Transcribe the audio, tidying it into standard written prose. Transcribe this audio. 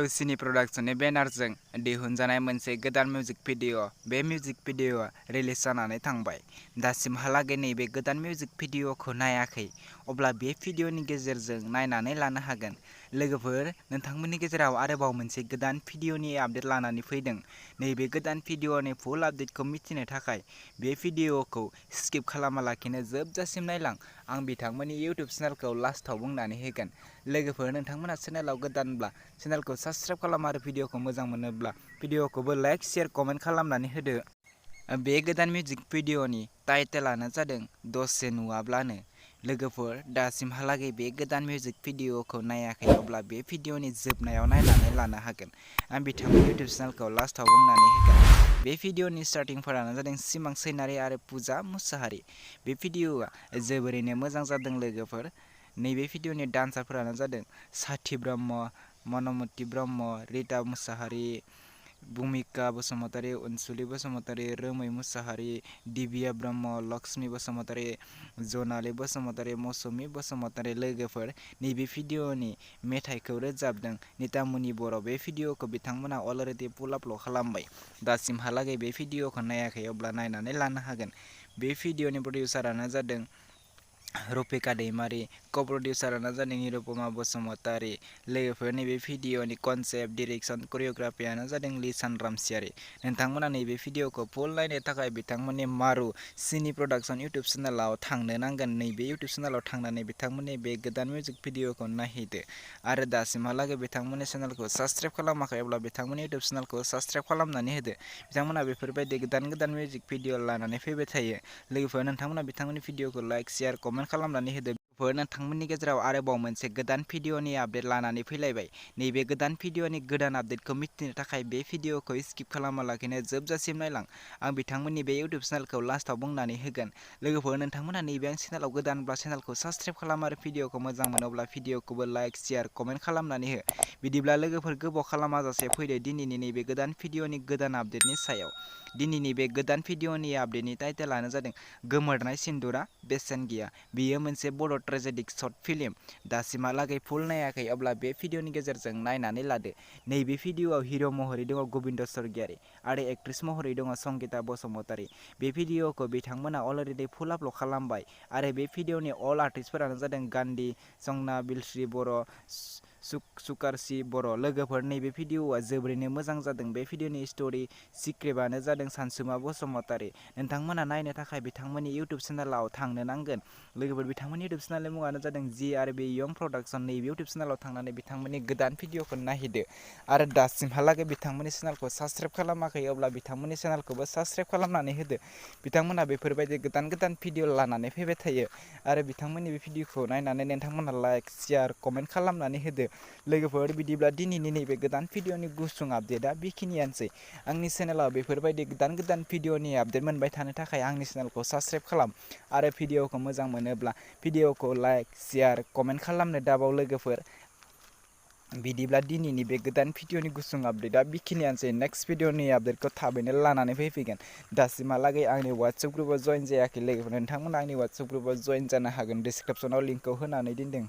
सिनी प्रडाक्शननि बेनारजों दिहुनजानाय मोनसे गोदान मिउजिक भिडिअ'। बे मिउजिक भिडिअ'आ रिलिज जानानै थांबाय। दासिमहालागै नैबे गोदान मिउजिक भिडिअ'खौ नायाखै, अब्ला बे भिडिअ'नि गेजेरजों नायनानै लानो हागोन। लोगोफोर, नोंथांमोननि गेजेराव आरोबाव मोनसे गोदान भिडिअ'नि आपडेट लानानै फैदों। नैबे गोदान भिडिअ'नि फुल आपडेटखौ मिथिनो थाखाय बे भिडिअ'खौ स्किप खालामालाखिनो जोबजासिम नायलां। आं बिथांमोननि इउटिउब चेनेलखौ लास्टआव बुंनानै होगोन। लोगोफोर, नोंथांमोना चेनेलाव गोदानब्ला चेनेलखौ साबस्क्राइब खालाम आरो भिडिअ'खौ मोजां मोनोब्ला भिडिअ'खौबो लाइक, शेयार, कमेन्ट खालामनानै होदो। बे गोदान मिउजिक भिडिअ'नि टाइटेलानो जादों दसे नुवाब्लानो। लोगोफोर, दासिमहालागै बे गोदान मिउजिक भिडिअ'खौ नायाखै, अब्ला बे भिडिअ'नि जोबनायाव नायनानै लानो हागोन। आं बिथांमोननि इउटिउब चेनेलखौ लास्टआव बुंनानै होगोन। बे भिडिअ'नि स्टार्टिंफोरानो जादों सिमां सैनारि आरो पुजा मुसाहारि। बे भिडिअ'आ जोबोरैनो मोजां जादों लोगोफोर। नैबे भिडिअ'नि डान्सारफोरानो जादों साथि ब्रह्म, मनमति ब्रह्म, रिता मुसाहारि, भुमिका बसुमतारी, अनसुलि बसुमतारी, रोमै मुसाहारि, दिबिया ब्रह्म, लक्ष्मी बसुमतारी, जनालि बसुमतारी, मौसुमि बसुमतारी। लोगोफोर, नैबे भिडिअ'नि मेथाइखौ रोजाबदों नितामुनि बर'। बे भिडिअ'खौ बिथांमोना अलरेडि फुल आपल'ड खालामबाय। दासिमहालागै बे भिडिअ'खौ नायाखै, अब्ला नायनानै लानो हागोन। बे भिडिअ'नि प्रडिउसारानो जादों रुपिका दैमारि, को-प्रडिउसारानो जादों निरुपमा बसुमतारी। लोगोफोर, नैबे भिडिअ'नि कनसेप्ट, डिरेक्सन, करिय'ग्राफियानो जादों लिसान रामसियारि। नोंथांमोना नैबे भिडिअ'खौ फुल नायनो थाखाय बिथांमोननि मारु सिनि प्रडाक्शन इउटिउब चेनेलाव थांनो नांगोन। नैबे इउटिउब चेनेलाव थांनानै बिथांमोननि बे गोदान मिउजिक भिडिअ'खौ नायहैदो आरो दासिमहालागै बिथांमोननि चेनेलखौ साबस्क्राइब खालामाखै, अब्ला बिथांमोननि इउटिउब चेनेलखौ साबस्क्राइब खालामनानै होदो। बिथांमोना बेफोरबायदि गोदान गोदान मिउजिक भिडिअ' लानानै फैबाय थायो। लोगोफोर, नोंथांमोना बिथांमोननि भिडिअ'खौ लाइक, शेयार, कमेन्ट खालामनानै होदो। नोंथांमोननि गेजेराव आरोबाव मोनसे गोदान भिडिअ'नि आपडेट लानानै फैलायबाय। नैबे गोदान भिडिअ'नि गोदान आपडेटखौ मिथिनो थाखाय बे भिडिअ'खौ स्किप खालामालाखिनो जोबजासिम नायलां। आं बिथांमोननि बे इउटिउब चेनेलखौ लास्टआव बुंनानै होगोन। लोगोफोर, नोंथांमोना नैबे आं चेनेलाव गोदानब्ला चेनेलखौ साबस्क्राइब खालाम आरो भिडिअ'खौ मोजां मोनोब्ला भिडिअ'खौबो लाइक, शेयार, कमेन्ट खालामनानै हो। बिदिब्ला लोगोफोर, गोबाव खालामाजासे फैदो दिनैनि नैबे गोदान भिडिअ'नि गोदान आपडेटनि सायाव। दिनैनि बे गोदान भिडिअ'नि आपडेटनि टाइटेलानो जादों गोमोरनाय सिन्दुरा बेसेन गैया। बेयो मोनसे बर' ट्रेजेडिक शर्ट फिल्म। दासिमहालागै फुल नायाखै, अब्ला बे भिडिअ'नि गेजेरजों नायनानै लादो। नैबे भिडिअ'आव हिर' महरै दङ गबिन्द स्वरगियारि आरो एक्ट्रेस महरै दङ संगिता बसुमतारी। बे भिडिअ'खौ बिथांमोना अलरेडि फुल आपल'ड खालामबाय आरो बे भिडिअ'नि अल आर्टिस्टफोरानो जादों गान्धी, संना, बिलश्री बर', सुकारसि बर'। लोगोफोर, नैबे भिडिअ'आ जोबोरैनो मोजां जादों। बे भिडिअ'नि स्ट'रि स्क्रिप्टआनो जादों सानसुमा बसुमतारी। नोंथांमोना नायनो थाखाय बिथांमोननि इउटिउब चेनेलाव थांनो नांगोन। लोगोफोर, बिथांमोननि इउटिउब चेनेलनि मुङानो जादों JRB यं प्रडाक्शन। नैबे इउटिउब चेनेलाव थांनानै बिथांमोननि गोदान भिडिअ'खौ नायहैदो आरो दासिमहालागै बिथांमोननि चेनेलखौ साबस्क्राइब खालामाखै, अब्ला बिथांमोननि चेनेलखौबो साबस्क्राइब खालामनानै होदो। बिथांमोना बेफोरबायदि गोदान गोदान भिडिअ' लानानै फैबाय थायो आरो बिथांमोननि बे भिडिअ'खौ नायनानै नोंथांमोना लाइक, शेयार, कमेन्ट खालामनानै होदो। लोगोफोर, बिदिब्ला दिनैनि नैबे गोदान भिडिअ'नि गुसुं आपडेटआ बेखिनियानोसै। आंनि चेनेलाव बेफोरबायदि गोदान गोदान भिडिअ'नि आपडेट मोनबाय थानो थाखाय आंनि चेनेलखौ साबस्क्राइब खालाम आरो भिडिअ'खौ मोजां मोनोब्ला भिडिअ'खौ लाइक, शेयार, कमेन्ट खालामनो दाबाव। लोगोफोर, बिदिब्ला दिनैनि बे गोदान भिडिअ'नि गुसुं आपडेटआ बेखिनियानोसै। नेक्स्ट भिडिअ'नि आपडेटखौ थाबैनो लानानै फैगोन। दासिमहालागै आंनि वाट्सएप ग्रुपआव जइन जायाखै। लोगोफोर, नोंथांमोना आंनि वाट्सएप ग्रुपआव जइन जानो हागोन। डिसक्रिपसनाव लिंकखौ होनानै दोनदों।